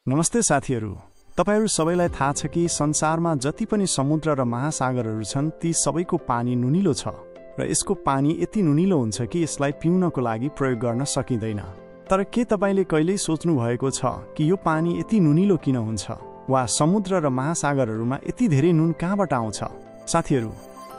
नमस्ते साथीहरू, तपाईहरू सबैलाई थाहा छ कि संसारमा जति पनि समुद्र र महासागरहरू छन् ती सबैको पानी नुनिलो छ र यसको पानी यति नुनिलो हुन्छ कि यसलाई पिउनको लागि प्रयोग गर्न सकिँदैन। तर के तपाईले कहिल्यै सोच्नु भएको छ कि यो पानी यति नुनिलो किन हुन्छ वा समुद्र र महासागरहरूमा यति धेरै नुन कहाँबाट आउँछ? साथीहरू,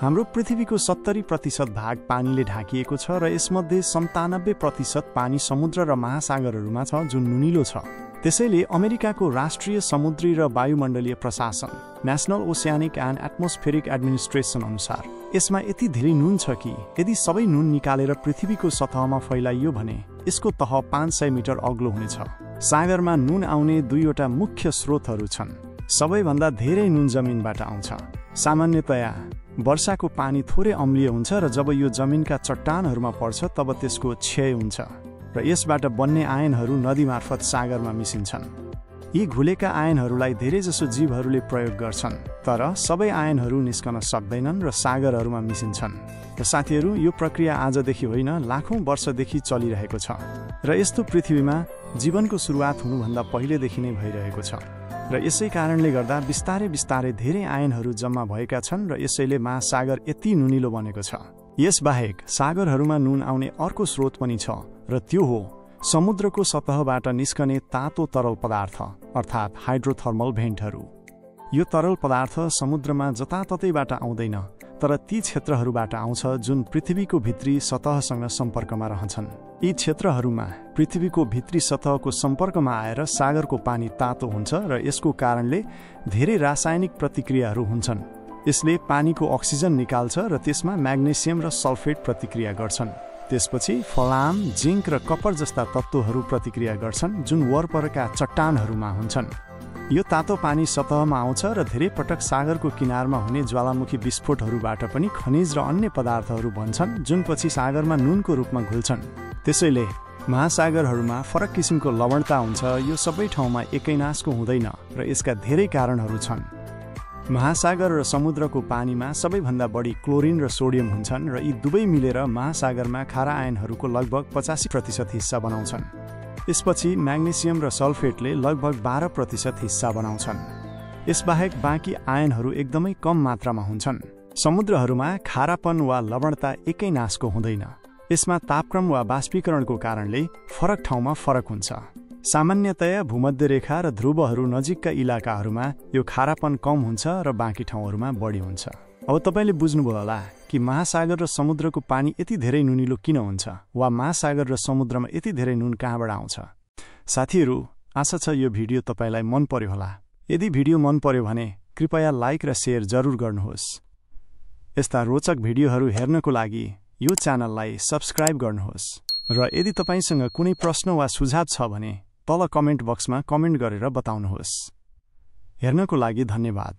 हाम्रो पृथ्वीको 70% भाग पानीले ढाकिएको छ र यसमध्ये 97% पानी समुद्र र महासागरहरूमा छ जुन नुनिलो छ। त्यसैले अमेरिकाको राष्ट्रिय समुद्री र वायुमण्डलीय प्रशासन national oceanic and atmospheric administration अनुसार यसमा यति धेरै नुन छ कि यदि सबै नुन निकालेर पृथ्वीको सतहमा फैलाइयो भने यसको तह 500 मिटर अग्लो हुनेछ। सागरमा नुन आउने दुईवटा मुख्य स्रोतहरू छन्। सबैभन्दा धेरै नुन जमिनबाट आउँछ। सामान्यतया वर्षाको पानी थोरै अम्लीय हुन्छ र जब यो जमिनका चट्टानहरूमा पर्छ तब त्यसको क्षय हुन्छ र यसबाट बन्ने आयनहरू नदी मार्फत सागरमा मिसिन्छन्। यी घुलेका आयनहरूलाई धेरैजसो जीवहरूले प्रयोग गर्छन्, तर सबै आयनहरू निस्कन सक्दैनन् र सागरहरूमा मिसिन्छन्। र साथीहरू, यो प्रक्रिया आजदेखि होइन लाखौं वर्षदेखि चलिरहेको छ र यस्तो पृथ्वीमा जीवनको सुरुवात हुनुभन्दा पहिलेदेखि नै भइरहेको छ र यसै कारणले गर्दा बिस्तारै बिस्तारै धेरै आयनहरू जम्मा भएका छन् र यसैले महासागर यति नुनिलो बनेको छ। यसबाहेक सागरहरूमा नुन आउने अर्को स्रोत पनि छ र त्यो हो समुद्रको सतहबाट निस्कने तातो तरल पदार्थ अर्थात् हाइड्रोथर्मल भेन्टहरू। यो तरल पदार्थ समुद्रमा जताततैबाट आउँदैन, तर ती क्षेत्रहरूबाट आउँछ जुन पृथ्वीको भित्री सतहसँग सम्पर्कमा रहन्छन्। यी क्षेत्रहरूमा पृथ्वीको भित्री सतहको सम्पर्कमा आएर सागरको पानी तातो हुन्छ र यसको कारणले धेरै रासायनिक प्रतिक्रियाहरू हुन्छन्। यसले पानीको अक्सिजन निकाल्छ र त्यसमा म्याग्नेसियम र सल्फेट प्रतिक्रिया गर्छन्। त्यसपछि फलाम, जिङ्क र कपर जस्ता तत्त्वहरू प्रतिक्रिया गर्छन् जुन वरपरका चट्टानहरूमा हुन्छन्। यो तातो पानी सतहमा आउँछ र धेरै पटक सागरको किनारमा हुने ज्वालामुखी विस्फोटहरूबाट पनि खनिज र अन्य पदार्थहरू बन्छन् जुन पछि सागरमा नुनको रूपमा घुल्छन्। त्यसैले महासागरहरूमा फरक किसिमको लवणता हुन्छ। यो सबै ठाउँमा एकै नासको हुँदैन र यसका धेरै कारणहरू छन्। महासागर र समुद्रको पानीमा सबैभन्दा बढी क्लोरिन र सोडियम हुन्छन् र यी दुवै मिलेर महासागरमा खारा आयनहरूको लगभग 85% हिस्सा बनाउँछन्। यसपछि म्याग्नेसियम र सल्फेटले लगभग 12% हिस्सा बनाउँछन्। यसबाहेक बाँकी आयनहरू एकदमै कम मात्रामा हुन्छन्। समुद्रहरूमा खारापन वा लवणता एकै नासको हुँदैन। यसमा तापक्रम वा बाष्पीकरणको कारणले फरक ठाउँमा फरक हुन्छ। सामान्यतया भूमध्य रेखा र ध्रुवहरू नजिकका इलाकाहरूमा यो खारापन कम हुन्छ र बाँकी ठाउँहरूमा बढी हुन्छ। अब तपाईले बुझ्नुभयो होला कि महासागर र समुद्रको पानी यति धेरै नुनिलो किन हुन्छ वा महासागर र समुद्रमा यति धेरै नुन कहाँबाट आउँछ। साथीहरू, आशा छ यो भिडियो तपाईलाई मन पर्यो होला। यदि भिडियो मन पर्यो भने कृपया लाइक र शेयर जरुर गर्नुहोस्। यस्ता रोचक भिडियोहरू हेर्नको लागि यो च्यानललाई सब्स्क्राइब गर्नुहोस् र यदि तपाईसँग कुनै प्रश्न वा सुझाव छ भने तल कमेन्ट बक्समा कमेन्ट गरेर बताउनुहोस्। हेर्नको लागि धन्यवाद।